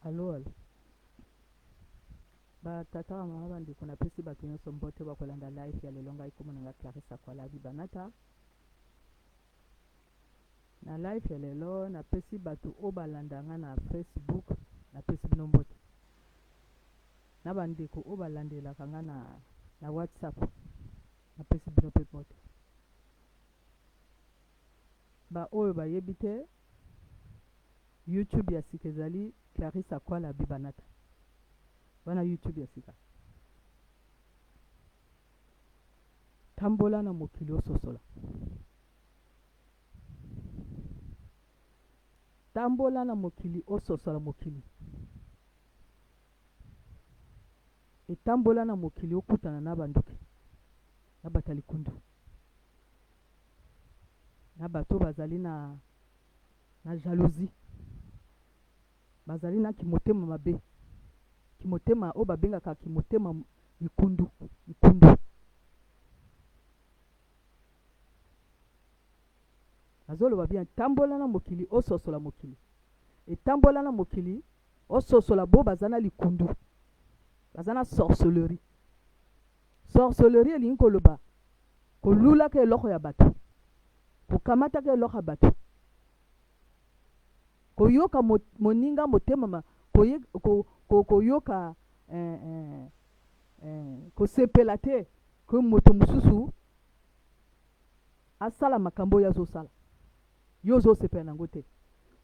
Allo allo ba tata ba mama ba ndeko na pesi bato nyonso mbote bakolanda live ya lelo. Ngai kombo na nga Clarisse Akwalabi Banata. Na live ya lelo napesi bato oyo balanda nga na Facebook, napesi bino mbote, na bandeko oyo balandelaka nga na WhatsApp, napesi bino mpe mbote. Ba oyo bayebi te, YouTube ya sika ezali Clarisse Akwala Bibanata. Wana YouTube ya sika. Tambola na mokili ososola. Tambola na mokili ososola mokili. Etambola na mokili okutana na bandoki, na bato ya likundu, na bato bazali na jalousie, bazali na kimotema mabe, kimotema oyo babengaka kimotema likundu likundu. Nazoloba bien, tambola na mokili ososola mokili, etambola na mokili ososola bo baza na likundu, baza na sorcellerie. Sorcellerie elingi koloba kolulaka eloko ya bato, kokamataka eloko ya bato, koyoka moninga motema, koyoka kosepela te ke moto mosusu asala makambo oyo azosala, yo ozosepela nango te,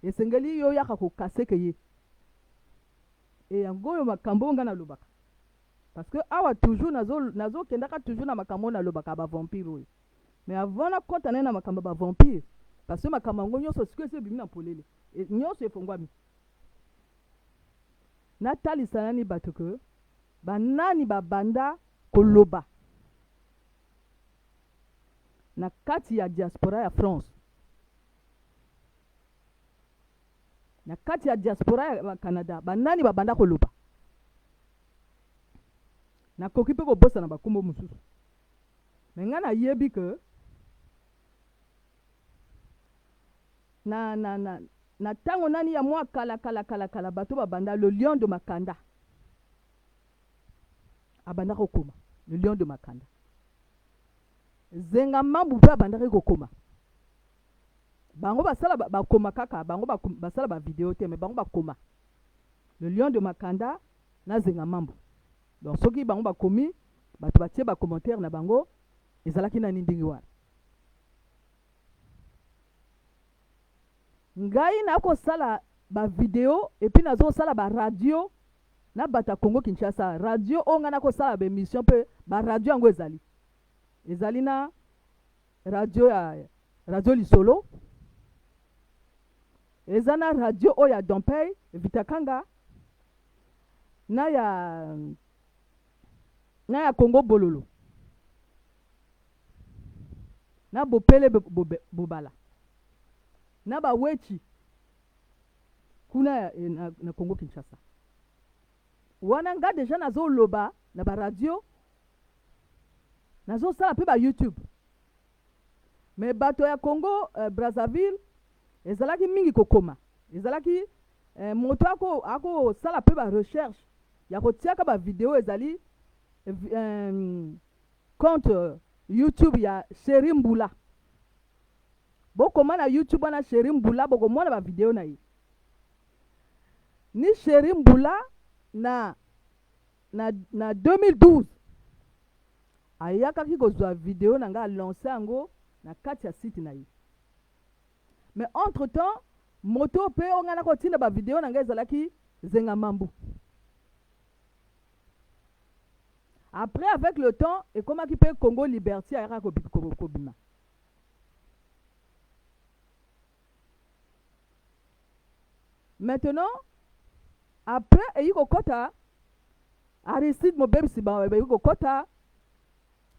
esengeli yo yaka kokaseke ye. E yango oyo makambo oyo ngai nalobaka, parce que awa toujours nazokendaka toujours na makambo oyo nalobaka ba vampire oyo. Mais avant nakɔta naye na makambo ya ba vampire, parce que makambo yango nyonso sikoyo esi ebimi na polele, nyonso efongwami, natalisa nani bato ke banani babanda koloba na kati ya diaspora ya France, na kati ya diaspora ya Canada, banani babanda koloba. Nakoki mpe kobosana bakombo mosusu, me ngai nayebi ke na ntango nani ya mwa kala kala kala kala, bato babanda, le Lion de Makanda abanda kokoma, le Lion de Makanda, Zenga Mambu mpe abandaki kokoma. Bango basala bakoma kaka, bango basala bavideo te, me bango bakoma, le Lion de Makanda na Zenga Mambu. Donc soki bango bakomi, bato batie bacommentaire na bango, ezalaki nani ndenge wana. Ngai nakosala bavideo et puis nazosala baradio na bato ya Congo Kinshasa. Radio oyo ngai nakosala baémission mpe baradio yango ezali na radio ya Radio Lisolo, eza na radio oyo ya Dompey Vitakanga, na ya Congo Bololo, na Bopele Bobala, na Bawechi kuna na Congo Kinshasa. Wana nga deja nazoloba na baradio, nazosala mpe ba YouTube. Me bato ya Congo Brazzaville ezalaki mingi kokoma, ezalaki moto akosala mpe barecherche ya kotiaka bavideo, ezali compte YouTube ya Sheri Mbula. Bokoma na YouTube wana Sheri Mbula, bokomona bavideo na ye. Ni Sheri Mbula na 2012 ayakaki kozwa video na ngai, alance yango na kati ya site na ye. Mais entre temps moto mpe oyo ngai nakotinda bavideo na ngai ezalaki Zenga Mambu. Après, avec le temps, ekomaki mpe Congo Liberty ayaka kobima. Maintenant, après eyi kokɔta Aristide Mobebisi, bayi kokɔta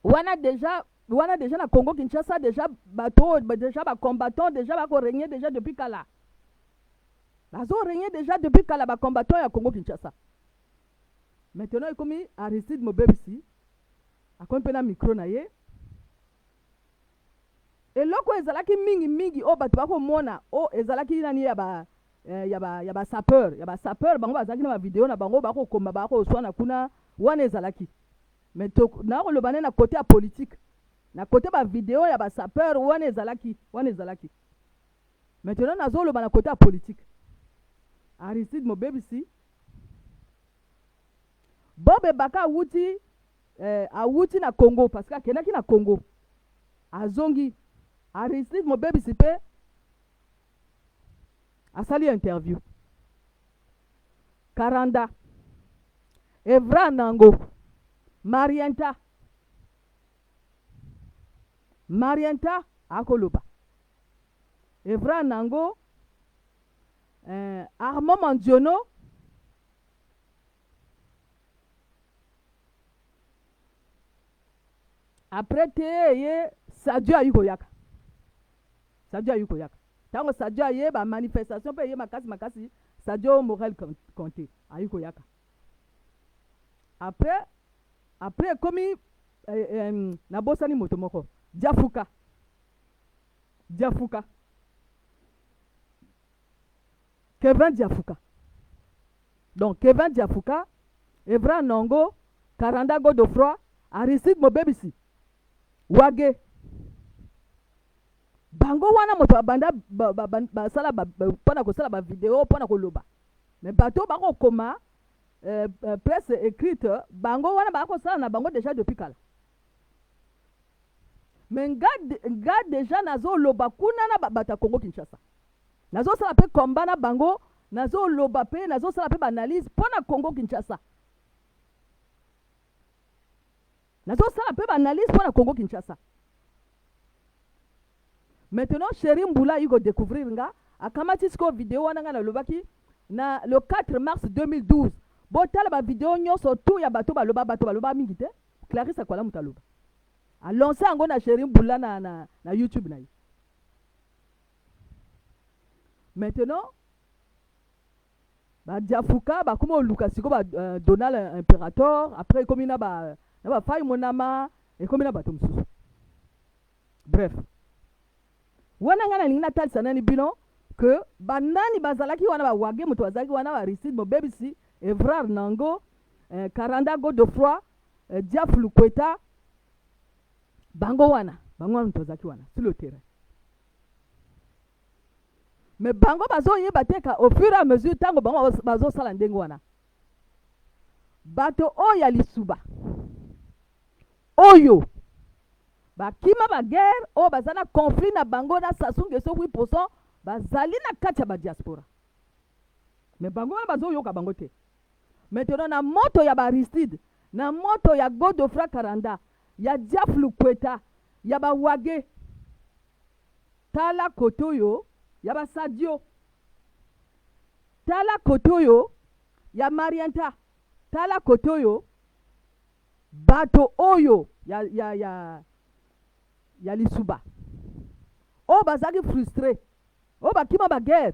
wana déjà, wana déjà na Congo Kinshasa déjà bato oyo déjà bacombattant déjà bakorégner déjà depuis kala, bazorégner déjà depuis kala, bacombattant ya Congo Kinshasa. Maintenant ekomi Aristide Mobebisi, akomi mpe na micro na ye. Eloko ezalaki mingimingi oyo bato bakomona oyo ezalaki nani ya ba ya basapeur, ya basapeur. Bango bazalaki na bavideo na bango, bakokoma, bakoswana kuna. Wana ezalaki, mais nakoloba nde na côté ya politique, na côté bavideo ya basapeur wana ezalaki, wana ezalaki. Maintenant nazoloba na côté ya politique. Aristide Mobebisi, Bob Ebaka awuti na Congo, parce que akendaki na Congo, azongi. Aristide Mobebisi mpe asali interview. Karanda, Evra Nango, Marienta, Marienta akoloba, Evra Nango, Armand Mandiono. Après te ye Sadio ayi koyaka, Sadio ayi koyaka. Ntango Sadio aye, bamanifestation mpe eye makasi makasi. Sadio Morel Conte ayi koyaka. Après ekomi nabosani moto moko, Diafuka, Diafuka, Kevin Diafuka. Donc Kevin Diafuka, Evra Nongo, Karanda Godefroy, Aristide Mobebisi, Wage, bango wana moto babanda basala mpona kosala bavideo, mpona koloba. Mais bato bakokoma presse écrite, bango wana bakosala na bango déjà depuis kala. Mais nga déjà nazoloba kuna na bato ya Congo Kinshasa, nazosala mpe combat na bango, nazoloba mpe, nazosala mpe baanalyse mpo na Congo Kinshasa, nazosala mpe baanalyse mpo na Congo Kinshasa. Maintenant Chéri Mbula ayi kodécouvrir nga, akamati sikoyo video wana nga nalobaki na le 4 mars 2012. Botala bavideo nyonso tu ya bato baloba. Bato baloba mingi te. Clarisse Akwala moto aloba, alance yango na Chéri Mbula na YouTube na ye. Maintenant badiafuka bakómi oluka sikoyo ba Donald Imperator. Après ekomi na bafai monama, ekomi na bato mosusu. Bref, wana ngai nalingi natalisa nani bino ke banani bazalaki wana. Bawage moto bazalaki wana: Aristide Mobebisi, Evrard Nango, Karanda Godefroi, Diaf Lukweta. Bango wana, bango wana moto bazalaki wana sur le terrain. Mais bango bazoyeba te ka au fur et à mesure ntango bango bazosala ndenge wana, bato oyo ya lisuba oyo bakima baguerre, oyo baza na conflit na bango na Sassou Nguesso 8, bazali na kati ya badiaspora. Mais bango wana bazoyoka bango te. Maintenant na moto ya baaristide, na moto ya Godefroi Karanda, ya Diaf Lukweta, ya bawage, tala kote oyo ya basadio, tala kote oyo ya Marienta, tala kote oyo bato oyo ya lisuba oyo bazalaki frustré, oyo bakima baguerre.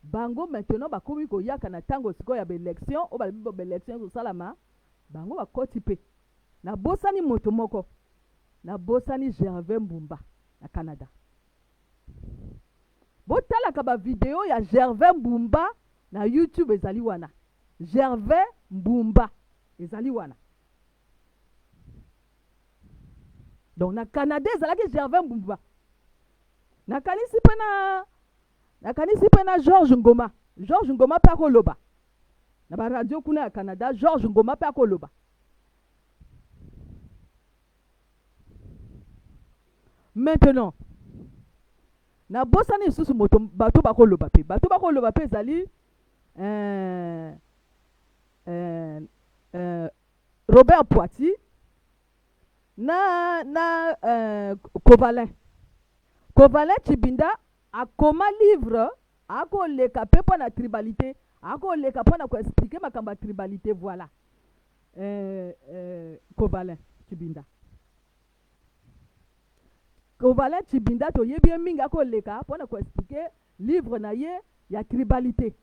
Bango maintenant bakomi koyaka na ntango sikoyo ya baélection, oyo balobi baélection ezosalama. Bango bakoti mpe. Nabosani moto moko, nabosani Gervais Mbumba na Canada. Botalaka bavideo ya Gervais Mbumba na YouTube, ezali wana. Gervais Mbumba ezali wana. Donc na Canada ezalaki Gervais Mbumba. Nakanisi mpe na George Ngoma. George Ngoma mpe akoloba na baradio kuna ya Canada. George Ngoma mpe akoloba. Maintenant nabosani lisusu moto, bato bakoloba mpe, bato bakoloba mpe ezali Robert Poiti na Covalin, Covalin Chibinda. Akoma livre, akoleka mpe mpo na tribalité, akoleka mpo na koexpliquer makambo ya tribalité. Voilà, Covalin Chibinda, Covalin Chibinda, toyebi ye mingi. Akoleka mpo na koexpliquer livre na ye ya tribalité.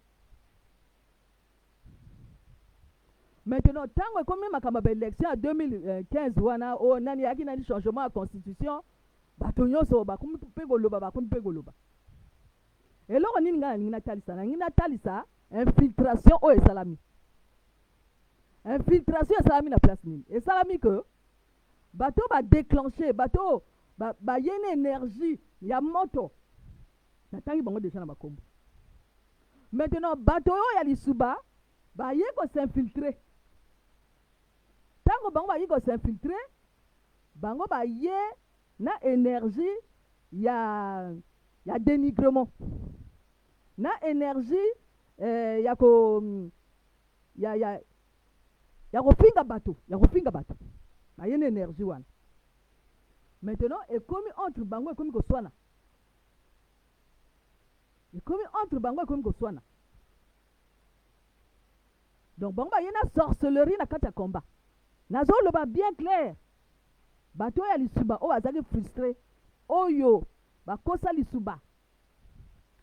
Maintenant ntango ekomi makambo ya baélection ya 2015 wana, oyo nani eyaki, nani, changement ya constitution, bato nyonso bakomi mpe koloba, bakomi mpe koloba. Eloko nini ngai nalingi natalisa? Nalingi natalisa infiltration oyo esalami. Infiltration esalami na place nini? Esalami que bato oyo badéclenche, bato oyo baye na énergie ya moto, natangi bango déjà na bakombo. Maintenant, bato oyo ya lisuba baye kos'infiltrer. Ntango bango baye kos'infiltrer, bango baye na énergie ya dénigrement, na énergie ya ko ya kofinga bato, ya kofinga bato. Baye na énergie wana. Maintenant, ekomi entre bango, ekomi koswana, ekomi entre bango, ekomi koswana. Donc bango baye na sorcellerie na kati ya combat. Nazoloba bien clair, bato oyo ya lisuba, oyo bazalaki frustré, oyo bakosa lisuba,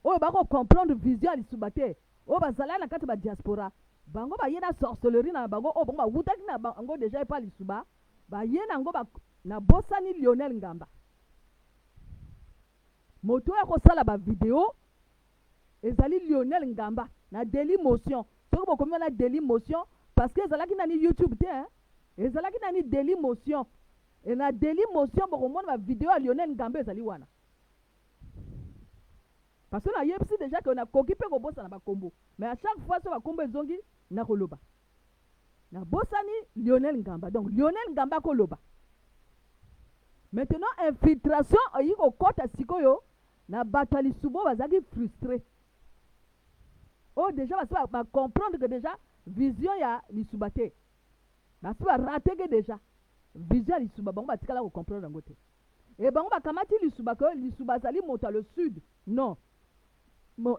oyo bakocomprendre vision ya lisuba te, oyo bazalaki na kati ya badiaspora, bango baye na sorcellerie na bango oyo bango bawutaki na bango déjà epa lisuba. Baye nango. Nabosani Lionel Ngamba, moto oyo akosala bavideo ezali Lionel Ngamba na Daily Motion. Soki bokomi wana Daily Motion, parce que ezalaki nani YouTube te, hein? Ezalaki nani Daily Motion. E na Daily Motion bokomona bavideo ya Lionel Ngamba ezali wana, parce que nayebisi déjà ke nakoki mpe kobosana bakombo, mais à chaque fois so bakombo ezongi, nakoloba. Nabosani Lionel Ngamba. Donc Lionel Ngamba akoloba. Maintenant, infiltration eyi kokɔta sikoyo na bato ya lisuba oyo bazalaki frustré, oyo déjà basi bacomprendre que déjà vision ya lisuba te, basi barater ke déjà vision ya lisuba, bango batikala kocomprendre yango te. E bango bakamati lisuba ke lisuba azali moto ya le sud. Non,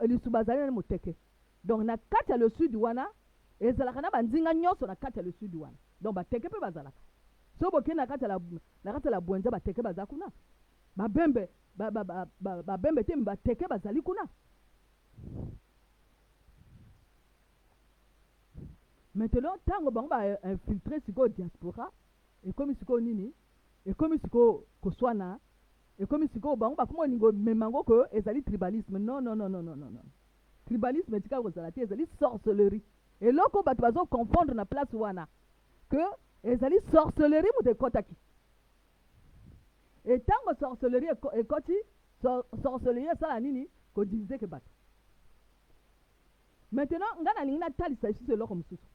lisuba azali nani? Moteke. Donc na kati ya le sud wana ezalaka na bandinga nyonso na kati ya le sud wana. Donc bateke mpe bazalaka. So bokei na kati ya la Bwenza, bateke baza kuna, babembe, babembe te, bateke bazali kuna. Maintenant, ntango bango bainfiltre sikoyo diaspora, ekomi sikoyo nini? Ekomi sikoyo koswana. Ekomi sikoyo bango bakoma olingo mema yango ke ezali tribalisme. Non, non, non, non, non, non, non, tribalisme etikala kozala te. Ezali sorcellerie. Eloko bato bazoconfondre na place wana ke ezali sorcellerie moto ekɔtaki. Etango sorcellerie ekɔti, sorcellerie esala nini? Kodiviser ke bato. Maintenant, ngai nalingi natalisa lisusu eloko mosusu.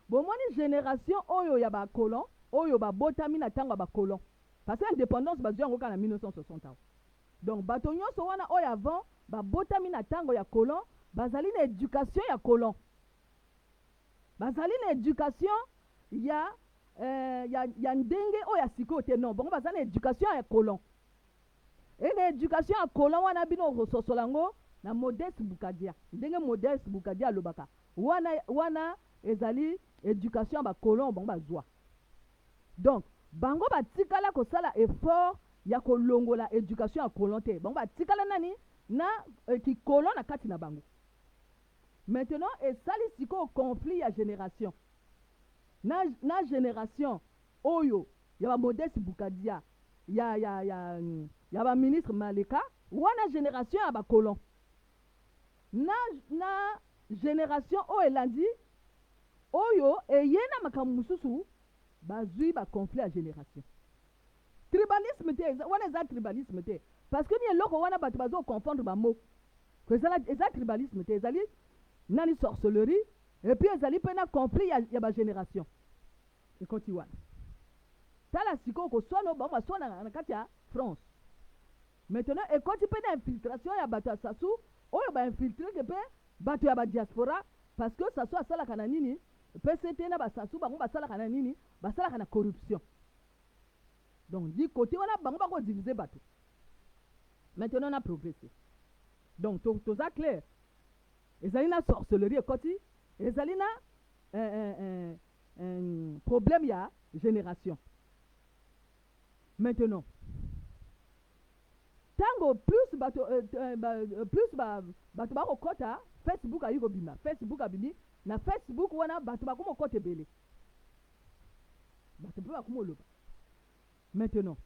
Bomoni génération oyo ya bacolon, oyo babotami na ntango ya bacolon, parce que indépendance bazwi yango kaka na 1960 awa. Donc bato nyonso wana oyo avant babotami na ntango ya colon bazali na éducation ya colon, bazali na éducation ya ndenge oyo ya sikoyo te. Non, bango baza na éducation ya colon. E na éducation ya colon wana, bino kososola yango na Modeste Bukadia, ndenge Modeste Bukadia alobaka wana. Wana ezali éducation ya bacolon bango bazwa. Donc bango batikala kosala effort ya kolongola éducation ya colon te. Bango batikala nani na kicolon na kati na bango. Maintenant, esali sikoyo conflit ya génération na génération oyo ya bamodeste Bukadia, ya baministre Maleka wana, génération ya bacolon, na génération oyo elandi, oyo eye na makambo mosusu. Bazwi baconflit ya génération. Tribalisme te, wana eza tribalisme te, parce que ni eloko wana bato bazoconfondre bamo eza tribalisme te. Ezali nani? Sorcellerie. Et puis ezali mpe na conflit ya bagénération ekoti wana. Tala sikoyo koswana oyo bango baswana na kati ya France. Maintenant, ekoti mpe na infiltration ya bato ya Sasu, oyo bainfiltreke mpe bato ya badiaspora, parce que Sasu asalaka na nini? PCT na basasu, bango basalaka na nini? Basalaka na corruption. Donc di côté wana bango bakodivise bato. Maintenant, na progressé. Donc toza clair, ezali na sorcellerie ekoti, ezali na problème ya génération. Maintenant, ntango plus bato plus bato bakokɔta Facebook, ayi kobima Facebook, abimi na Facebook wana, bato bakoma okɔta ebele, bato mpe bakoma oloba. Maintenant,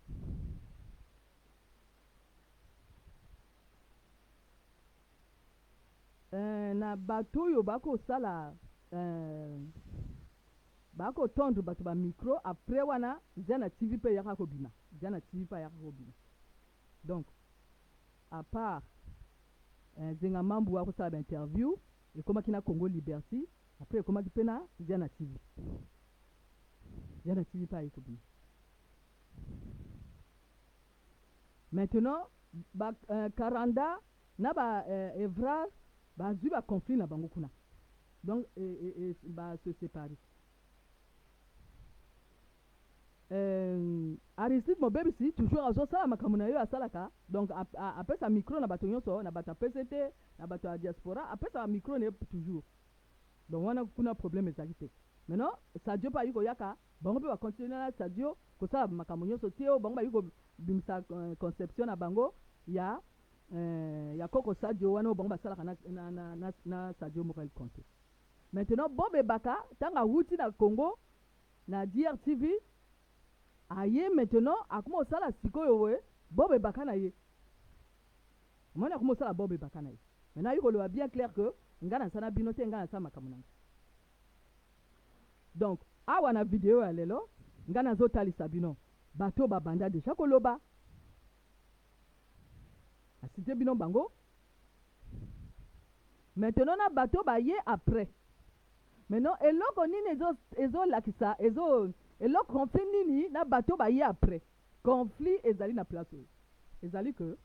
na bato oyo bakosala euh, bakotendre bato ba micro. Après wana, Ziana TV mpe eyaka kobima. Ziana TV mpe ayaka kobima. Donc à part Zenga Mambu akosala bainterview, ekomaki na Congo Liberty, après ekomaki mpe na Ziana TV. Ziana TV mpe aye kobima. Maintenant ba Karanda na ba Evrard bazwi ba conflit na bango kuna, donc ba se séparer. Aristide Mobebisi toujours azosala makambo na ye asalaka, donc apesa micro na bato nyonso, na bato ya PCT, na bato ya diaspora, apesa micro na ye toujours. Donc wana kuna problème ezalaki te. Maintenant Sadio mpe ayi koyaka, bango mpe bacontinue na Sadio kosala makambo nyonso te oyo bango bayi kobimisa conception na bango ya Koko Sadio wana oyo bango basalaka na Sadio Morel Conte. Maintenant Bob Ebaka, ntango awuti na Congo na DRTV, aye maintenant akoma kosala sikoyo we Bob Ebaka na ye. Omoni, akoma kosala Bob Ebaka na ye. Maintenant ayi koloba bien clair que ngai nasala bino te, ngai nasala makambo na ngai. Donc awa na video ya lelo, ngai nazotalisa bino bato oyo babanda déjà koloba, acité bino bango. Maintenant na bato baye après. Maintenant eloko nini ezolakisa ezo eloko conflit nini na bato baye après? Conflit ezali na place oyo ezali que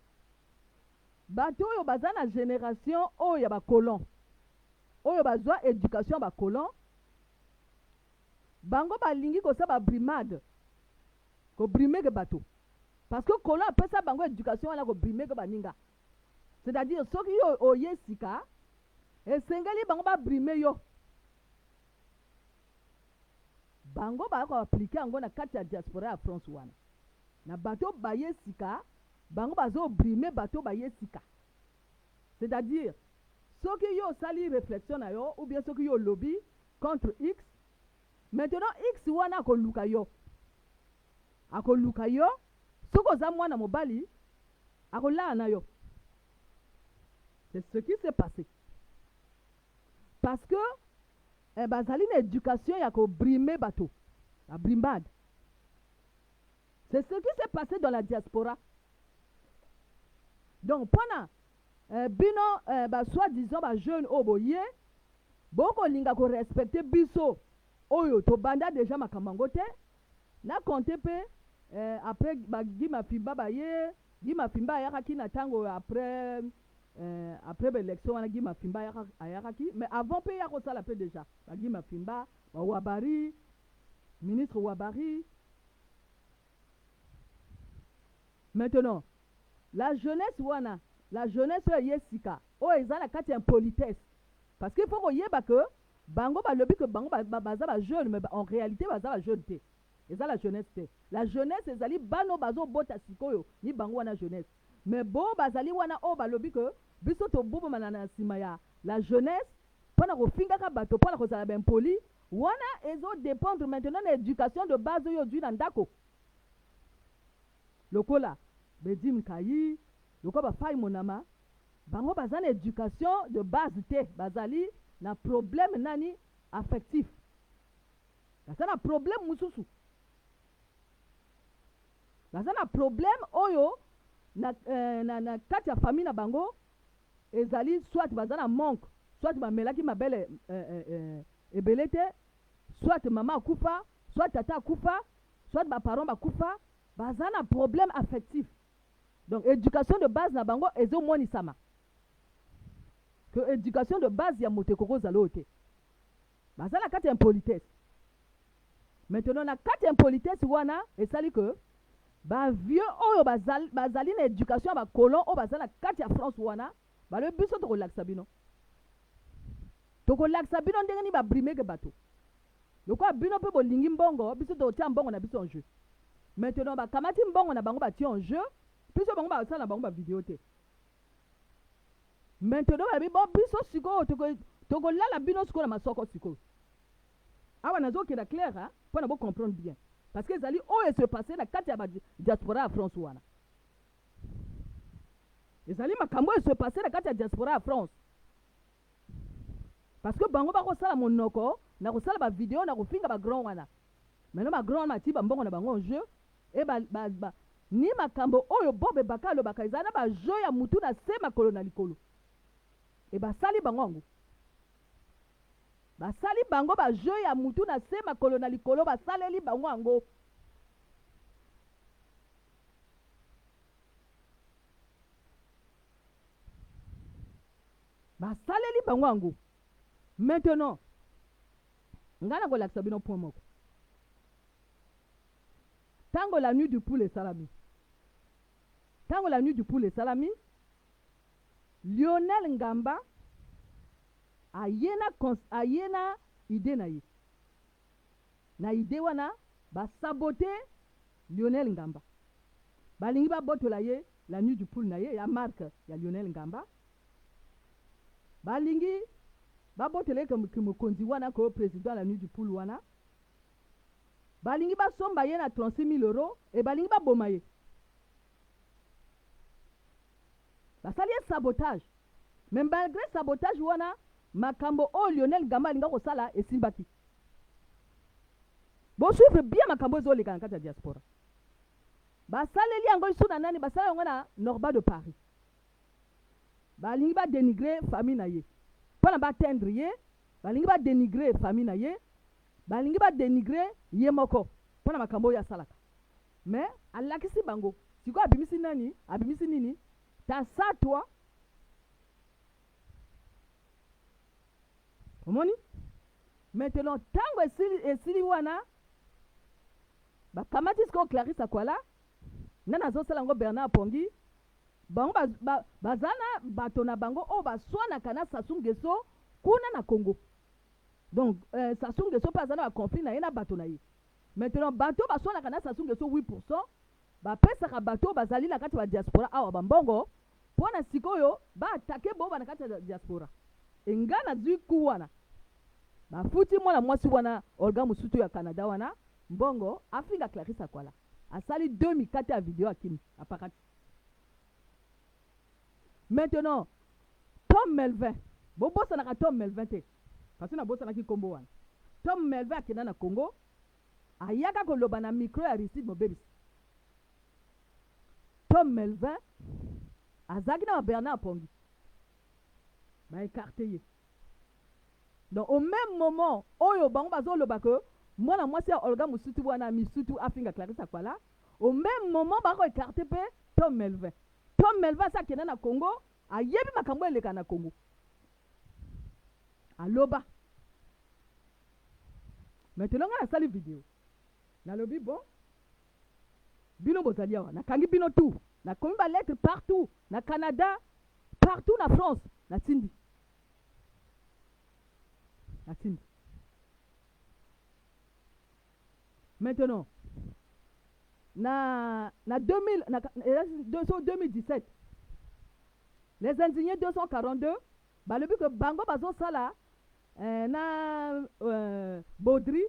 bato oyo baza na génération oyo ya bacolon, oyo bazwa éducation ya bacolon, bango balingi kosala babrimade, kobrimeke bato, parce que colon apesa bango éducation wana, kobrimeke baninga. C'est-à-dire soki yo oye sika, esengeli bango babrime yo. Bango baya koappliquer yango na kati ya diaspora ya France wana na bato baye sika. Bango bazobrime bato baye sika, c'est-à-dire soki yo osali réflexion na yo ou bien soki yo olobi contre X, maintenant X wana akoluka yo, akoluka yo. Soki oza mwana mobali, akolala na yo. C'est ce qui s'est passé, parce que bazali na éducation ya kobrime bato, babrimade. C'est ce qui s'est passé dans la diaspora. Donc mpona bino basoi-disant bajeune oyo boye bokolinga korespecte biso oyo tobanda déjà makambo yango te, na compte mpe après baGuy Mafimba baye. Guy Mafimba ayakaki na ntango après baélection wana. Guy Mafimba ayakaki, mais avant mpe ya kosala mpe déjà baGuy Mafimba, bawabari, ministre Wabari. Maintenant la jeunesse wana, la jeunesse oyo eye sika, oyo eza na kati ya impolitesse, parce que il faut koyeba que bango balobi que bango baza bajeune, mais en réalité baza bajeune te. Eza la jeunesse te. La jeunesse ezali bano bazobota sikoyo, ni bango wana jeunesse. Mais bo bazali wana oyo balobi que biso tobobomana na nsima ya la jeunesse mpona kofingaka bato, mpona kozala baimpoli wana, ezodépendre maintenant na éducation de base oyo ozwi na ndako, lokola Bedim Kayi, lokola bafai Monama. Bango baza na éducation de base te, bazali na problème nani affectif, baza na problème mosusu, baza na problème oyo na kati ya famille na bango. Ezali soit baza na manque, soit bamelaki mabele ebele te, soit mama akufa, soit tata akufa, soit baparent bakufa. Baza na problème affectif. Donc éducation de base na bango ezomonisama que éducation de base ya moto ekoki kozala oyo te. Baza na kati ya impolitesse. Maintenant na kati ya impolitesse wana esali que bavieux oyo bazali na éducation ya bacolon, oyo baza na kati ya France wana, balobi: biso tokolakisa bino, tokolakisa bino ndenge nini babrimeke bato. Lokola bino mpe bolingi mbongo, biso tokotia mbongo na biso en jeu. Maintenant bakamati mbongo na bango, batie en jeu. Biso bango basala na bango bavideo te. Maintenant balobi: bo biso sikoyo tokolala bino sikoyo na masoko. Sikoyo awa nazokenda clair mpo na bocomprendre bien, parce que ezali oyo ese passe na kati ya badiaspora ya France wana. Ezali makambo oyo ese passe na kati ya diaspora ya France. Parce que bango bakosala monoko na kosala ba video na kofinga ba grand wana. Maintenant ba grand wana batii ba mbongo na bango en jeu et ba, ba, ba ni makambo oyo Bob Ebaka alobaka ezala na ba jeu ya mutu na se makolo na likolo. Et basali bango yango. Basali bango ba jeu ya mutu na se makolo na likolo basaleli bango yango. Basaleli bango yango. Maintenant, ngai nakolakisa bino point moko. Tango la nuit du poule esalami, tango la nuit du poule esalami, Lionel Ngamba aye na aye na idee na ye. Na idee wana ba saboter Lionel Ngamba. Balingi babotola ye la nuit du poule na ye ya marque ya Lionel Ngamba. Balingi babotola ye kimokonzi wana ko president la nuit du poule wana. Balingi basomba ye na 36 000 euros et balingi baboma ye. Basali ye sabotage. Mais malgré sabotage wana, makambo oyo Lionel Ngamba alinga kosala esimbaki. Bo suivre bien makambo ezoleka na kati ya diaspora. Basaleli yango lisusu na nani? Basala yango na Norba de Paris. Balingi ba denigrer famille na ye. Pona ba atteindre ye, balingi ba denigrer famille na ye, balingi ba denigrer ye moko pona makambo oyo asalaka. Mais alakisi bango. Sikoyo abimisi nani? Abimisi nini? Tasatwa. Omoni? Maintenant tango esili esili wana bakamati sikoyo Clarisse Akwala nani azosala yango Bernard Pongi bango baza ba, baza na bato na bango oyo baswanaka na Sassou Nguesso kuna na Congo. Donc euh, Sassou Nguesso mpe aza na ba conflit na ye na bato na ye. Maintenant bato oyo baswanaka na Sassou Nguesso 8% bapesaka bato oyo bazali na kati ya ba diaspora awa ba mbongo mpo na sikoyo ba attaquer boba na kati ya diaspora. Et nga nazui coup wana. Bafuti mwana mwasi wana Olga Musutu ya Canada wana mbongo afinga Clarisse Akwala. Asali deux mikate ya video akimi apakati. Maintenant Tom Melvin, bobosanaka Tom Melvin te parce que nabosanaki kombo wana. Tom Melvin akenda na Congo ayaka koloba na micro ya Aristide Mobebisi. Tom Melvin azalaki na ba Bernard Pongi ba ecarte ye. Donc au meme moment oyo bango bazoloba que mwana mwasi ya Olga Musutu wana Misutu afinga Clarisse Akwala, au meme moment bako ecarte pe Tom Melvin. Tom Melvin asi akenda na Congo, ayebi makambo eleka na Congo. Aloba. Maintenant nga nasali video. Nalobi bon, bino bozali awa, nakangi bino tout. Nakomi ba lettres partout, na Canada, partout na France, natindi. Natindi. Maintenant, na, na 2000, na, na, 2017, les indignés 242, balobi que bango bazosala eh, na eh, Baudry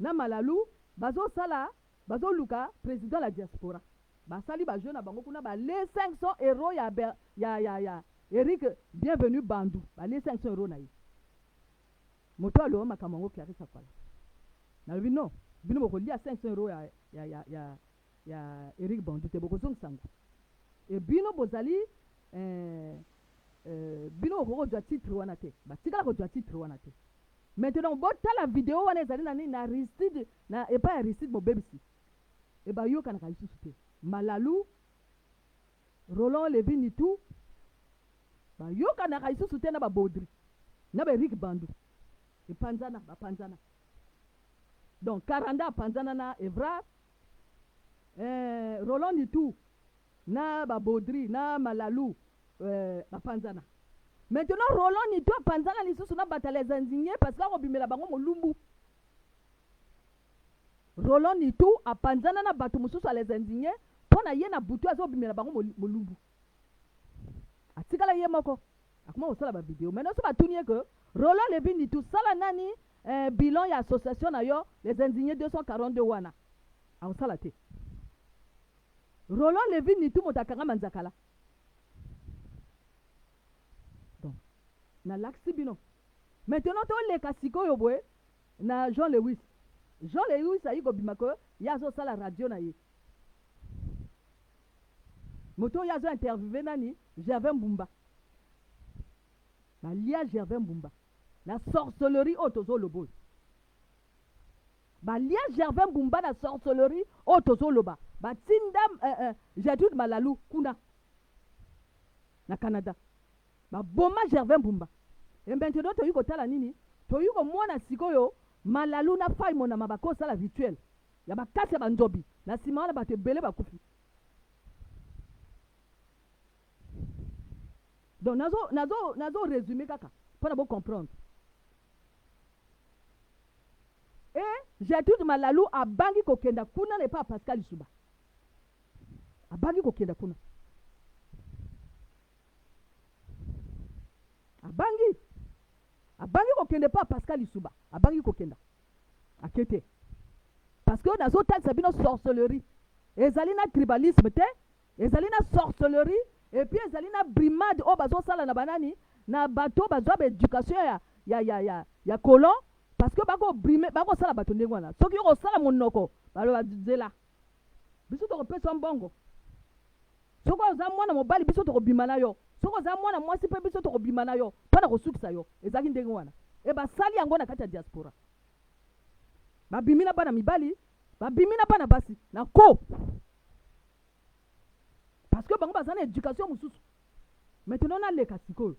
na Malalu bazosala bazoluka président la diaspora basali ba jeu na bango kuna balie 500 euros ya, ya, ya, ya Eric Bienvenu Bandu balie 500 euros na ye moto aloba makambo yango Clarisse Akwala nalobi non bino bokolia 500 euros ya, ya, ya, ya, ya Eric Bandu te bokozongisa yango e bino bozali eh, eh, bino bokoki kozwa titre wana te batikala kozwa titre wana te. Maintenant botala video wana ezali na nini na Aristide na epai ya Aristide mobebisi e bayokanaka lisusu te Malalu Roland Levi Nitu bayokanaka lisusu te na ba Baudry na ba Eric Bandu epanzana bapanzana donc Karanda apanzana na Evrard eh, Roland Nitu na ba Baudry na Malalu eh, bapanzana. Maintenant Roland Nitu apanzana lisusu na bato ya les indignés parce que akobimela bango molumbu. Roland Nitu apanzana na bato mosusu ya les indignés mpo na ye na butu azobimela bango molumbu. Atikala ye moko akoma kosala ba video. Maintenant so batuni ye que Roland Levi Nitu sala nani eh, bilan ya association na yo les indignés 242 wana akosala te. Roland Levi Nitu moto akanga manzakala. Donc nalakisi bino. Maintenant toleka sikoyo boye na Jean Lewis. Jean Lewis ayi kobima ke ye azosala radio na ye. Moto oyo azo interviewer nani? Gervais Mbumba. Balia Gervais Mbumba na sorcellerie oyo tozoloba oyo. Balia Gervais Mbumba na sorcellerie oyo tozoloba. Batinda Gertrude Malalu kuna na Canada. Baboma Gervais Mbumba. Et maintenant toyi kotala nini? Toyi komona sikoyo Malalu na Fay Monama bakosala rituel ya bakasi ya bandobi. Na nsima wana bato ebele bakufi. Donc nazo résumer kaka mpona bo comprendre. Et Gertrude Malalu abangi kokenda kuna na epa Pascal Lisuba. Abangi kokenda kuna. Abangi kokende pa Pascal Lisuba. Abangi kokenda. Akete. Parce que nazotalisa bino sorcellerie. Ezali na tribalisme te, ezali na sorcellerie et puis ezali na brimade oyo bazosala na banani na bato bazwa ba éducation ya colon, parce que bako brime, bakosala bato ndenge wana. Soki yo kosala monoko, baloba nzela. Biso tokopesa mbongo. Soki oza mwana mobali, biso tokobima na yo. Soki oza mwana mwasi mpe, biso tokobima na yo mpona kosukisa yo. Ezalaki ndenge wana. E basali yango na kati ya diaspora. Babimi na bana mibali, babimi na bana basi na ko, parce que bango baza na éducation mosusu. Maintenant naleka sikoyo,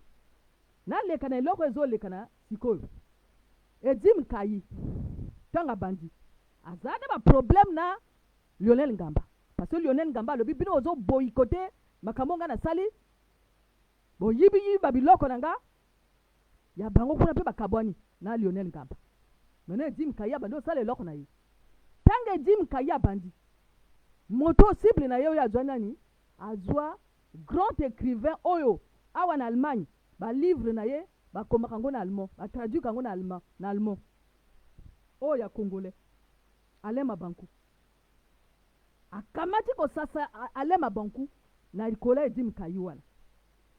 naleka na eloko ezoleka na sikoyo. Edim Kayi, ntango abandi, aza na baproblème na Lionel Ngamba, parce que Lionel Ngamba alobi: bino ozoboyikote makambo nga nasali, boyibiyibi babiloko na nga ya bango kuna. Mpe bakabwani na Lionel Ngamba. Maintenant Edim Kayi abandi osala eloko na ye. Ntango Edim Kayi abandi, moto cible na ye oyo azwa nani? Azwa grand écrivain oyo awa na Allemagne, balivre na ye bakomaka yango na allemand, batraduire yango na allemand, na allemand, oyo ya congolais, Alain Mabanku. Akamati kosasa Alain Mabanku na likolo ya Edim Kayi wana.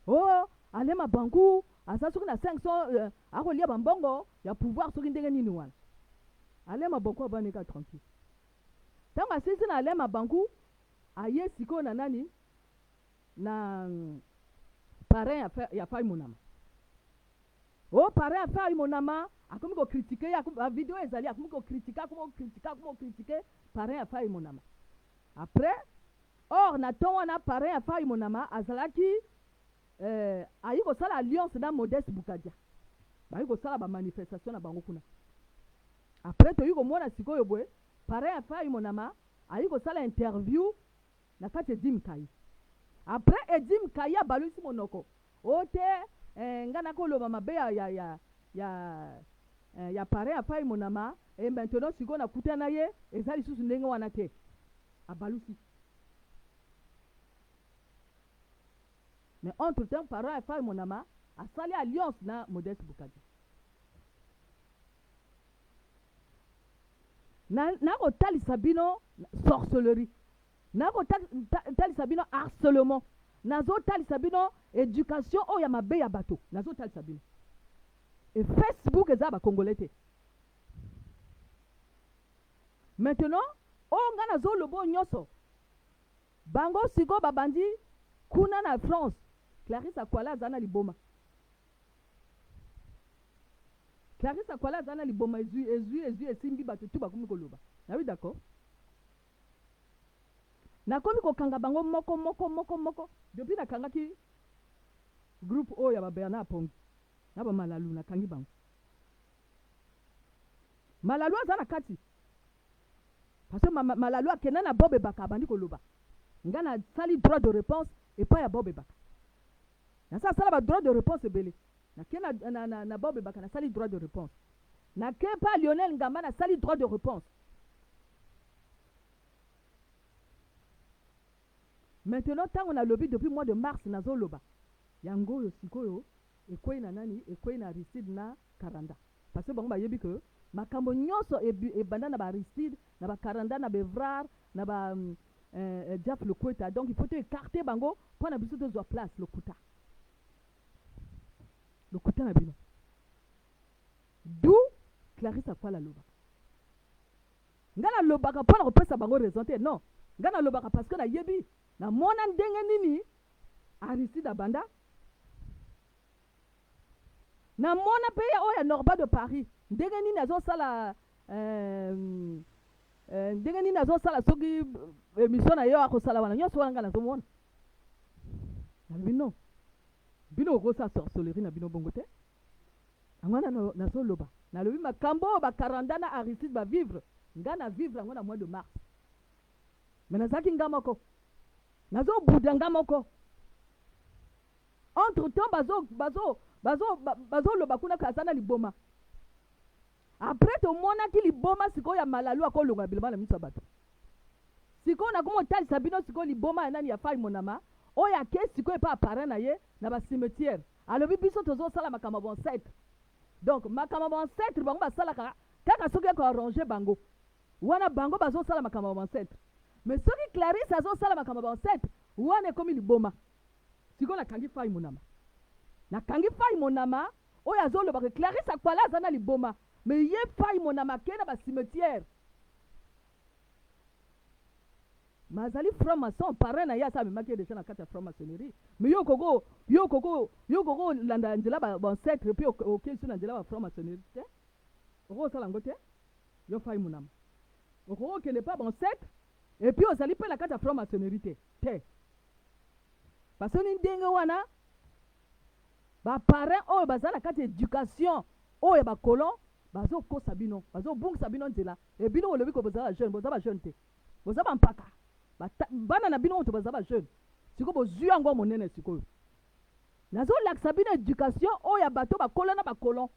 O Alain Mabanku aza soki na 500, akolia bambongo ya pouvoir, soki ndenge nini wana. Alain Mabanku abaneka tranquille. Ntango asilisi na Alain Mabanku, aye sikoyo na nani? Na parrain ya Fai Monama. O parrain ya Fai Monama akomi kocritiquer ye. Bavideo ezali, akomi kocritiquer, akomi kocritiquer, akomi kocritiquer parrain ya Fai Monama. Après, or na ntongo wana, parrain ya Fai Monama azalaki ayi kosala alliance na Modeste Bukadia, bayi kosala bamanifestation na bango kuna. Après toyi komona sikoyo boye, parrain ya Fai Monama ayi kosala interview na kati Edim Kayi. Après Edim Kayi abalwisi monoko o te, nga nakoloba mabe ya parrain ya Fai Monama. E maintenant sikoyo nakutana na ye, eza lisusu ndenge wana te. Abalusi. Mais entre temps, parrain ya Fai Monama asali alliance na Modeste Bukadia. Nakotalisa bino sorcellerie, nakotalisa bino harcèlement, nazotalisa bino éducation oyo ya mabe ya bato. Nazotalisa bino e Facebook eza bacongolais te. Maintenant oyo nga nazoloba oyo nyonso, bango sikoyo babandi kuna na France. Clarisse Akwala aza na liboma. Clarisse Akwala aza na liboma. Ezwi, ezwi, ezwi, esimbi bato tu bakomi koloba. Nawi d'accord, nakomi kokanga bango moko moko moko moko. Depuis nakangaki groupe oyo ya baBernard Pongi na bamalalu, nakangi bango. Malalu aza na kati, parce que Malalu akenda na Bob Ebaka, abandi koloba. Nga nasali droit de réponse epai ya Bob Ebaka. Nasa asala badroit de réponse ebele. Nake na Bob Ebaka, nasali droit de réponse. Nake pa Lionel Ngamba, nasali droit de réponse. Maintenant ntango nalobi depuis mois de mars, nazoloba yango oyo sikoyo ekwei na nani? Ekwei na Aristide na Karanda, parce que bango bayebi ke makambo nyonso ebanda na baAristide, na baKaranda, na baEvrard, na ba Jaf Lokweta. Donc il faut to écarter bango mpo na biso tozwa place. Lokuta, lokuta na bino. Clarisse Akwala alobaka. Nga nalobaka mpo na kopesa bango raison te, non. Nga nalobaka parce que nayebi, namona ndenge nini Aristide abanda. Namona mpe ye oyo ya Norba de Paris ndenge nini azosala euh, euh, ndenge nini azosala soki émission na ye akosala wana nyonso wana nga nazomona. Nalobi non, bino okosala sorcellerie na bino bongo te. Yango wana nazoloba, nalobi makambo oyo ba Karanda na Aristide ba vivre, nga na vivre yango na mois de mars. Mais nazalaki nga moko, nazobuda nga moko. Entre temps bazo bazo bazo bazoloba kuna ke aza na liboma. Après tomonaki liboma sikoyo ya Malalu akolongola bilamba na miso ya bato. Sikoyo nakomi kotalisa bino sikoyo liboma ya nani ya Fay Monama oyo ake sikoyo epa ya parrain na ye na ba cimetière. Alobi biso tozo sala makambo ya ba ancetres. Donc makambo ya ba ancetres bango basalaka kaka soki eko arranger bango. Wana bango bazo sala makambo ya ba ancetres. Mais soki Clarisse azo sala makambo ya ba ancetres wana ekomi liboma. Sikoyo nakangi Fay Monama. Nakangi Fay Monama oyo azo loba que Clarisse Akwala aza na liboma. Mais ye Fay Monama ake na ba cimetière. Mais azali franc maçon, parrain na ye asi amemaki ye dejà na kati ya franc maçonnerie. Mais yo okoko yo okoko yo okoko landa nzela ba ancêtre puis oke lisusu na nzela ba franc maçonnerie te. Okoki kosala yango te. Yo Fay Munama. Okoki kokende epa ba ancêtre et puis ozali pe na kati ya franc maçonnerie te. Te. Parce que ni ndenge wana ba parrain oyo baza na kati ya education oyo ya ba colons bazo kosa bino, bazo bungisa bino nzela. Et bino bolobi ko boza ba jeune, boza ba jeune te. Boza ba mpaka. Ba bana na bino kutu baza ba jeune. Sikoyo bozui yango monene sikoyo. Nazo lakisa bino education oyo ya bato bakola na ba colons.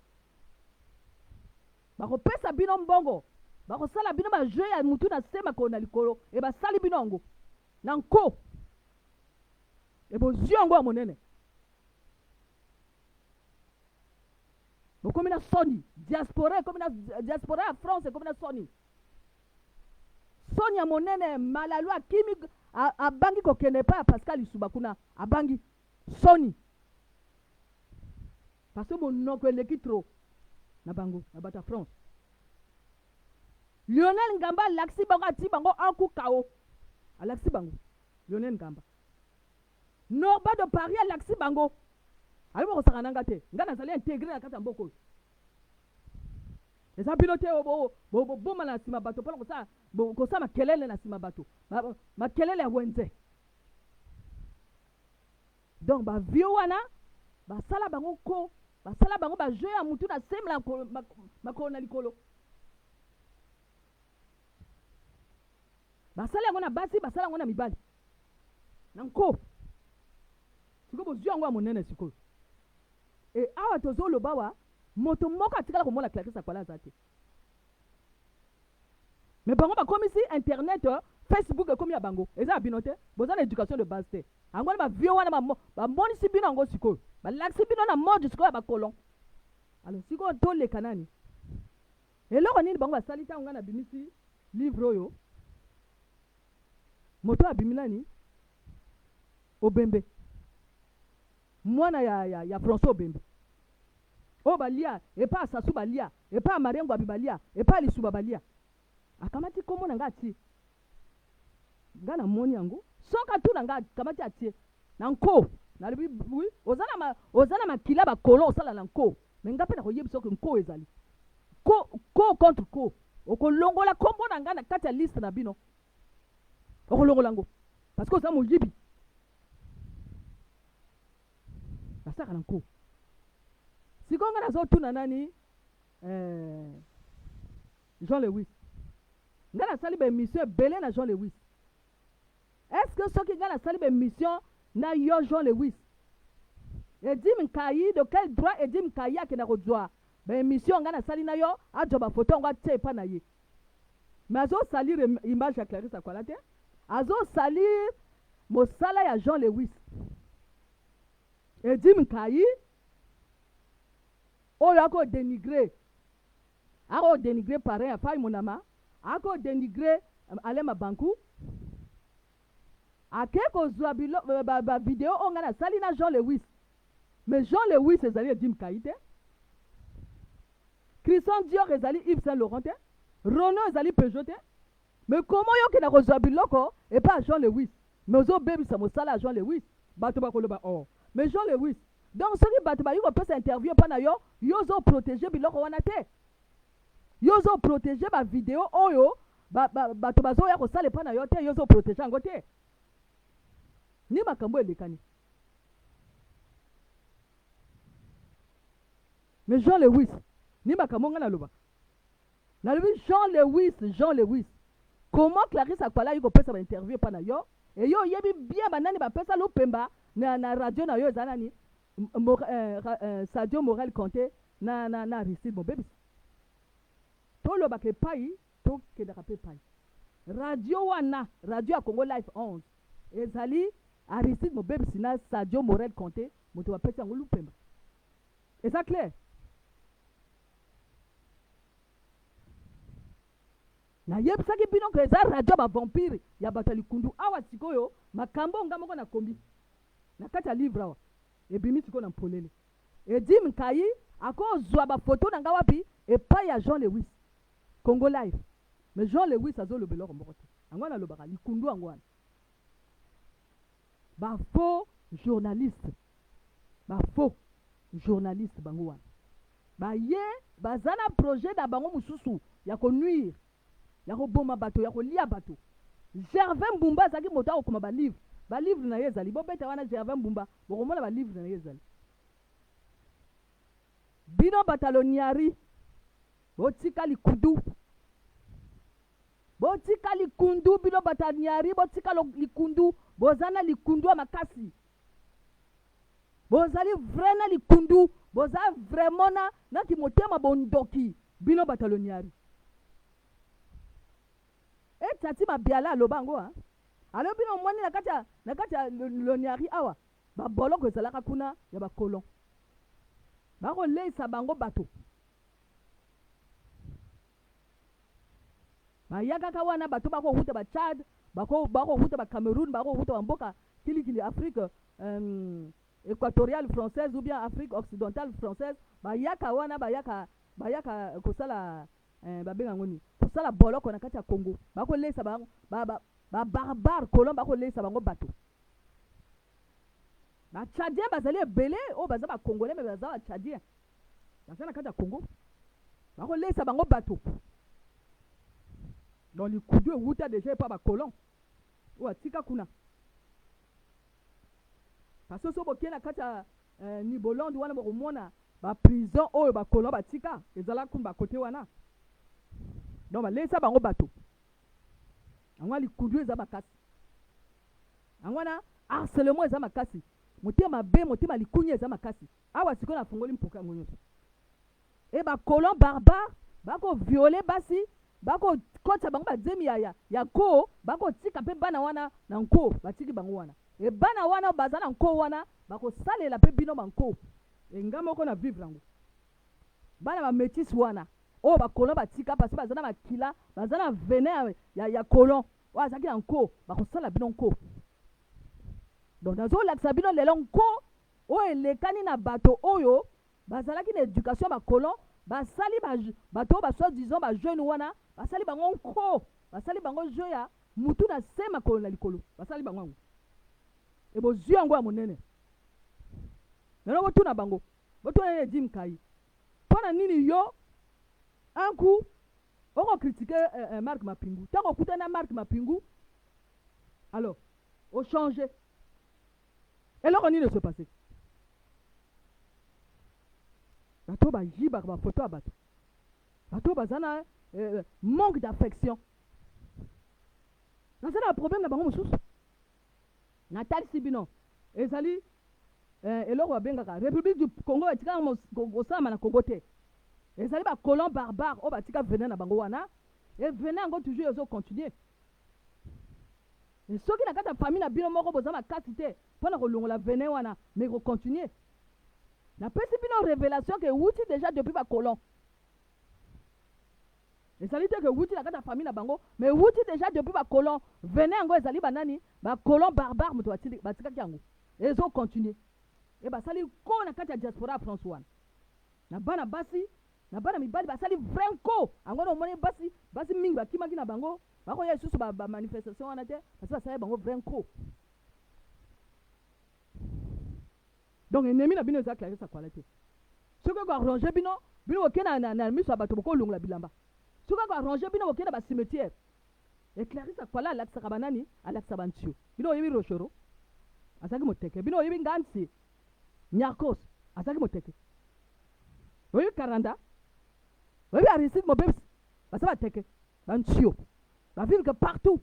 Bakopesa bino mbongo, bakosala bino ba jeux ya mutu na se makolo na likolo et basali bino yango na nko. Et bozui yango ya monene. Bokomi na soni, diaspora ekomi na diaspora ya France ekomi na soni. Soni ya monene, Malalu akimi abangi kokende epai ya Pascal Lisuba kuna, abangi soni. Parce que monoko eleki trop na bango na bato ya France. Lionel Ngamba alakisi bango ati bango un coup KO. Alakisi bango Lionel Ngamba. Norba de Paris alakisi bango. Ayebi kosaka na nga te. Nga nazali integre na kati ya mboka oyo. Eza bino te boboma na nsima bato mpona kosala kosala makelele na nsima bato. Makelele ya wenze. Donc ba vieux wana basala bango ko basala bango ba jeu ya mutu na se makolo na likolo. Basala yango na basi, basala yango na mibali. Na nko. Sikoyo bozwi yango ya monene sikoyo. E awa tozoloba awa moto moko atikala komona Clarisse Akwala aza te. Mais bango bakomisi internet, Facebook ekomi ya bango. Eza ya bino te. Boza na education de base te. Yango wana ba vieux wana bamonisi bino yango sikoyo. Balakisi bino na mode sikoyo ya ba colons. Alors sikoyo toleka nani? Eloko nini bango basali ntango ngai nabimisi livre oyo? Moto abimi nani? Obembe. Mwana ya, ya, ya François Obembe. Oyo balia, epa ya Sassou balia, epa ya Marien Ngouabi balia, epa ya Lisuba balia. Akamati kombo na ngai atie. Ngai namoni yango. Soki atuna ngai akamati atie. Na nko. Nalobi oui, oza na ma, oza na makila ba colon osala na nko. Mais ngai pe nakoyebisa yo ke nko ezali. Ko, ko contre ko. Okolongola kombo na ngai na kati ya liste na bino. Okolongola yango. Parce que oza moyibi. Basaka na nko. Sikoyo ngai nazotuna nani eh, Jean Lewis. Ngai nasali ba emission ebele na Jean Lewis. Est-ce que soki ngai nasali ba emission na yo Jean Lewis, Edim Nkayi, de quel droit Edim Nkayi akenda kozwa ba emission ngai nasali na yo, azwa ba photo yango atie epa na ye? Mais azo salir image ya Clarisse Akwala te, azo salir mosala ya Jean Lewis. Edim Nkayi oyo ako denigrer, ako denigrer parrain ya Fay Monama, ako denigrer Alain Mabankou, ake kozwa bilo, ba, ba video oyo ngai nasali na Jean Lewis. Mais Jean Lewis ezali Edim Nkayi te. Christian Dior ezali Yves Saint Laurent te, Renault ezali Peugeot te. Mais comment yo okenda kozwa biloko epai ya Jean Lewis, mais ozobebisa mosala ya Jean Lewis? Bato bakoloba oh, mais Jean Lewis, donc soki bato bayi kopesa interview epai na yo, yo ozo protéger biloko wana te, yo ozo protéger ba video oyo bato bazoya kosala epai na yo te, yo ozo protéger yango te. Ni makambo elekani. Mais Jean Lewis, ni makambo nga nalobaka. Nalobi Jean Lewis, Jean Lewis, comment Clarisse Akpala ayi kopesa ba interview epa na yo, et yo oyebi bien ba nani bapesa lupemba na radio na yo eza nani? Sadio Morel Conte na Aristide Mobebisi. Tolobaka epai, tokendaka pe epai. Radio wana, radio ya Congo Life 11, ezali Aristide Mobebisi na Sadio Morel Conte moto bapesi yango lupemba. Eza clair? Nayebisaki bino ke eza radio ya ba vampire ya bato ya likundu. Awa sikoyo makambo oyo nga moko nakomi na kati ya livre awa ebimi sikoyo na mpolele. Eddy Nkayi akozwa ba photo na nga wapi? Epai ya Jean Lewis Congo Live. Mais Jean Lewis azoloba eloko moko te. Yango wana alobaka likundu yango wana. Ba faux journalistes, ba faux journalistes bango wana baye baza na projet na bango mosusu ya ko nuire, ya koboma bato, ya kolia bato. Gervais Mbumba azalaki moto akokoma ba livre, ba livre na ye ezali, bobeta wana Gervais Mbumba bokomona ba livre na ye ezali. Bino bataloniari botika likudu. Botika likundu bino bato ya Niari, botika likundu, boza na likundu ya makasi, bozali vrai na likundu, boza vraiment na kimotema bondoki bino bato ya Loniari. E Tati Mabiala aloba yango hein? Alobi bino omoni na kati ya Loniari awa baboloko ezalaka kuna ya bacolon, bakoleisa bango bato bayakaka wana, bato bakowuta ba Tchad, bakowuta ba Cameroun, bakowuta bamboka kilikili, Afrique équatoriale française ou bien Afrique occidentale française. Bayaka wana, bayaka kosala babenga yango nini, kosala boloko na kati ya Congo. Bakolesa bango babarbare colon, bakolesa bango bato. Batchadien bazali ebele oyo baza bacongolais, mais baza batchadien, baza na kati ya Congo, bakolesa bango bato. Donc likudu ewuta déjà epa bacolon oyo atika kuna, parce que so bokei na kati ya Nibolande wana, bokomona baprison oyo bacolon batika ezala kuna bakote wana. Donc balesa bango bato yango wana. Likundu eza makasi yango wana, harcèlement eza makasi, motema mabe, motema likunya eza makasi. Awa sikoyo nafungoli mpuka yango nyonso. E bacolon barbare bakovioler basi, bakokotisa bango bazemi ya nko, bakotika mpe bana wana na nko, batiki bango wana. E bana wana baza na nko wana, bakosalela mpe bino banko. E nga moko na vivre yango. Bana bamétis wana oyo bacolon batika, parce baza na makila, baza na venin ya colon oyo azalaki na nko, bakosala bino nko. Donc nazolakisa bino lelo nko oyo elekani na bato oyo bazalaki na éducation bacolon basali bato oyo basoi-disant bajeune wana, basali bango nko, basali bango jeu ya mutu na se, makolo na likolo. Basali bango yango, e bozwi yango ya monene. Lelo botuna bango, botuna nene Dim Kai, mpo na nini yo un coup okocritiquer Mark Mapingu? Ntango okutani na Mark Mapingu, alors ochange. Eloko nini ese passe? Bato bayibaka bafoto ya bato, bato baza na manque d'affection, naza na problème na bango mosusu. Natalisi bino ezali eloko babengaka République du Congo etikaka kosalama na Congo te. Ezali bacolon barbare oyo batika venin na bango wana, e venin yango toujours ezocontinue. Soki na kati ya famille na bino moko boza makasi te mpona kolongola venin wana, mais ekocontinue. Napesi bino révélation ke ewuti déjà depuis bacolon. Ezali te ke ewuti na kati ya famille na bango, mais ewuti déjà depuis bacolon. Venin yango ezali banani? Bacolon barbare moto batikaki yango, ezocontinue. E basali ko na kati ya diaspora ya France wana na bana basi. Na bana mibali basali vrai nko. Yango wana omoni basi, basi mingi bakimaki na bango, bakoya lisusu ba, ba manifestation wana te, parce basali bango vrai nko. Donc ennemi na bino eza Clarisse Akwala te. Soki ako arranger bino, bino boke na, na, na miso ya bato bokolongola bilamba. Soki ako arranger bino boke na ba cimetière. Et Clarisse Akwala alakisaka banani? Alakisa bantio. Bino oyebi Rochero? Azalaki moteke. Bino oyebi Ngansi? Nyarkos azalaki moteke. Oyebi Karanda? Oyebi Aristide Mobebisi? Baza bateke, bantio. Ba vivre partout.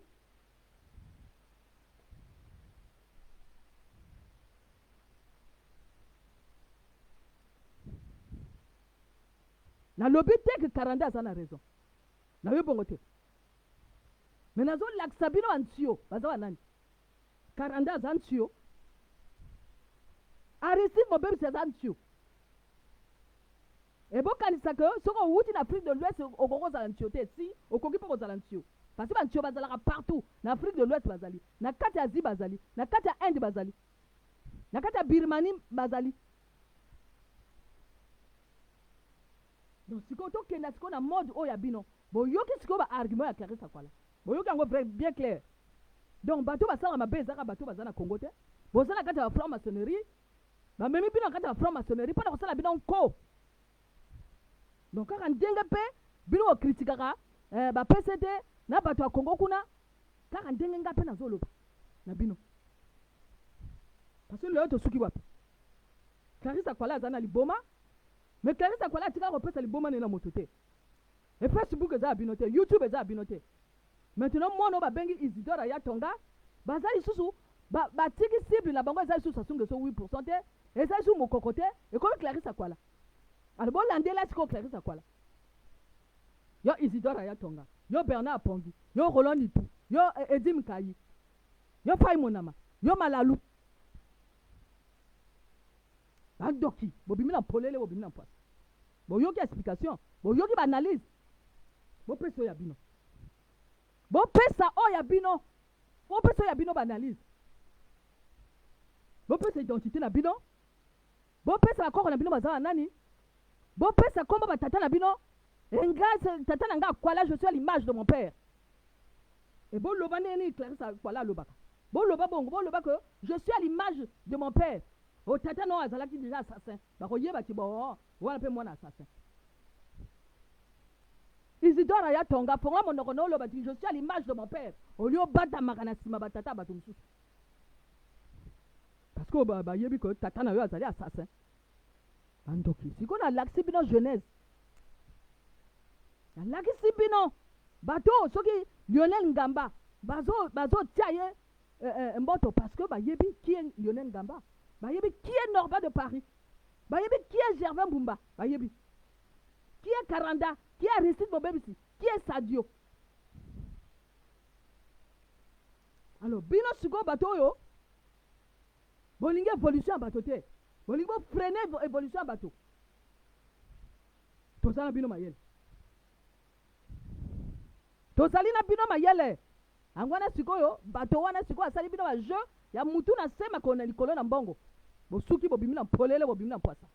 Nalobi te que Karanda aza na raison. Nayobi bongo te. Mais nazolakisa bino bantio baza banani. Karanda aza ntio. Aristide Mobebisi aza ntio. Ebokanisa que soki owuti na Afrique de l'Ouest okoki kozala ntio te. Si, okoki mpe kozala ntio. Parce que bantio bazalaka partout. Na Afrique de l'Ouest bazali, na kati ya Asie bazali, na kati ya Inde bazali, na kati ya Birmanie bazali. Donc sikoyo tokenda sikoyo na mode oyo ya bino. Boyoki sikoyo ba argument ya Clarisse Akwala. Boyoki yango vrai bien clair. Donc bato basalaka mabe ezaka bato baza na Congo te. Boza na kati ya ba franc maçonnerie. Bamemi bino na kati ya ba franc maçonnerie pona kosala bino nko. Donc kaka ndenge pe bino bo critiquaka eh, ba PCD na bato ya Congo kuna kaka ndenge nga pe nazoloba na bino. Parce que lelo tosuki wapi? Clarisse Akwala aza na liboma. Mais Clarisse Akwala atikala kopesa liboma ne na moto te. Et Facebook eza ya bino te, YouTube eza ya bino te. Maintenant mwana oyo babengi Isidore Ayatonga baza lisusu ba, batiki cible na bango eza lisusu Sassou Nguesso 8% te, eza lisusu Mokoko te, ekomi Clarisse Akwala. Alors bolandela sikoyo Clarisse Akwala. Yo Isidore Ayatonga, yo Bernard Pongi, yo Roland Nitu, yo Eddy Mkayi, yo Fay Monama, yo Malalu. Bandoki, bobimi na polele, bobimi na mpwasa. Boyoki explication, boyoki ba analyse. Bopesa oyo ya bino. Bopesa oyo ya bino. Bopesa oyo ya bino ba analyse. Bopesa identité na bino. Bopesa bakoko na bino baza ba nani. Bopesa kombo ba tata na bino. Enga tata na nga Akwala, je suis à l'image de mon père. Et boloba ndenge nini Clarisse Akwala alobaka. Boloba bongo, boloba que je suis à l'image de mon père. O tata no azalaki déjà assassin. Bakoyeba ki bo wana pe mwana assassin. Isidore aya tonga fongola monoko na oloba ti je suis à l'image de mon père. Au lieu obatamaka na sima ba tata bato mosusu. Parce que ba bayebi que tata na yo azali assassin. Bandoki. Sikoyo nalakisi bino jeunesse. Nalakisi bino bato soki Lionel Ngamba bazo bazotia ye eh, eh, mboto parce que bayebi qui est Lionel Ngamba, bayebi qui est Norba de Paris, bayebi qui est Gervais Mbumba, bayebi qui est Karanda, qui est Aristide Mobebisi, qui est Sadio. Alors bino sikoyo bato oyo bolingi évolution ya bato te, bolingi bo freiner évolution ya bato, toza na bino mayele, tozali na bino mayele. Yango wana sikoyo bato wana sikoyo asali bino ba jeu ya mutu na se makolo na likolo na mbongo, bosuki bobimi na mpolele, bobimi na mpwasa.